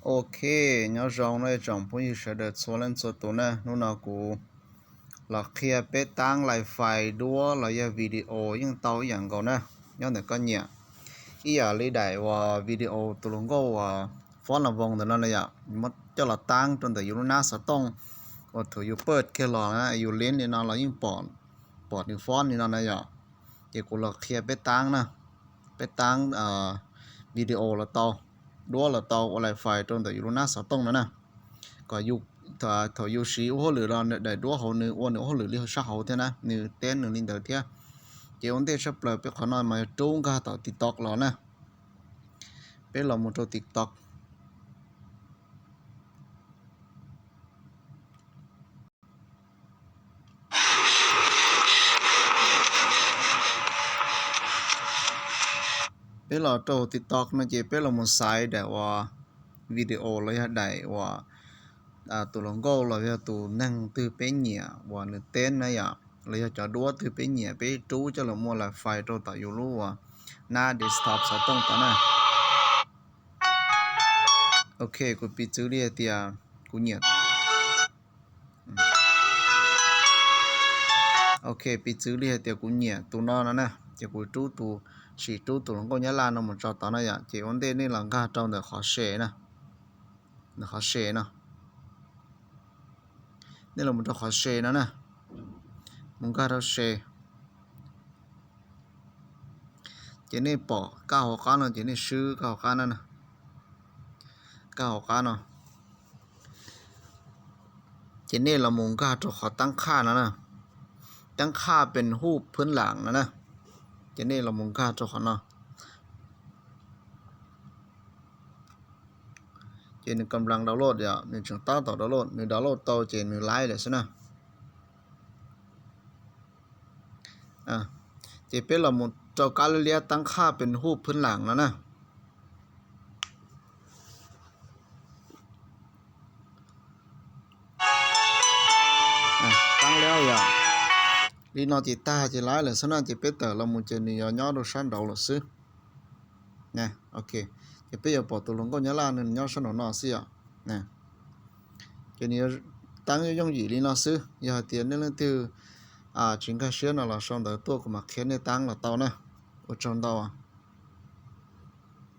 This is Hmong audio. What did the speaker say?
Ok, nyob zoo no tsoom phooj ywg sawv daws txhua leej txhua tus na, hnub no kuv los qhia peb taab li fais duab los yog video yeej tau ib yam nkaus na, nyob ntawm koj nyiam. Ib yam li daim uas video tus hluas nkauj uas fob los voos ntawm no na yom, muab coj los taab rau ntawm yus lub nab xov tooj uas thaum yus pawj kiag los na, yus liv li no los yeej pom nws fob li no na yom. Ces kuv los qhia peb taab na, peb taab video los tau, duab los tau, ua li fais rau ntawm yus lub nab xov tooj no na. Kom thaum yus siv ua hauj lwm los daim duab hauv nws ua nws ua hauj lwm li sab hauv thiab na, nws teb nws li ntawd thiab. Ces ua ntej tshaj plaws peb qhov no mas yog rub nkag tom TikTok los na. Peb los mus rau TikTok. Peb los rau TikTok no ces peb los mus xaiv daim uas video los yog daim uas tus hluas nkauj los yog tus neeg twg peb nyiam uas nws teb na yom, los yog cov duab twg peb nyiam peb rub coj los muab li fais rau tom yus lub uas nab desktop xov tooj tod na. Ok, kuv piv txwv li hais tias kuv nyiam Ok, piv txwv li hais tias kuv nyiam tus no no na, ces kuv rub tus, sim rub tus hluas nkauj Nyab Laj no mus tso tod na yom, ces ua ntej nej los nkag rau ntawm qhov share na, ntawm qhov share no. Nej los mus rau qhov share no na, mus nkag rau share. Ces nej pom kab hauv qab no ces nej swb kab hauv qab no, kab hauv qab no. Ces nej los mus nkag rau qhov taab qhaj no na, taab qhaj pes huj phwb lam no na. Ces nej los mus nkag rau qhov no. Ces nws kam las download yom, nws tseem tab tom download, nws download tau ces nws laib lawm xwb na. Ces peb los mus rau kab liab liab taab qhaj pes huj phwb lam no na. Taab liab yom. Li no ces tag ces laib lawm xwb na, ces peb tawm los mus ces nws yuav nyob rau sab nraud lawm xwb. Ok, ces peb yuav pom tus hluas nkauj Nyab Laj nws nyob sab nraud no xwb yom. Ces nws yuav taab yooj yim li no xwb, yog hais tias nej leej twg tsis nkag siab no los sau ntawv tuaj kuv mam qhia nej taab los tau na. Ua tsaug ntau.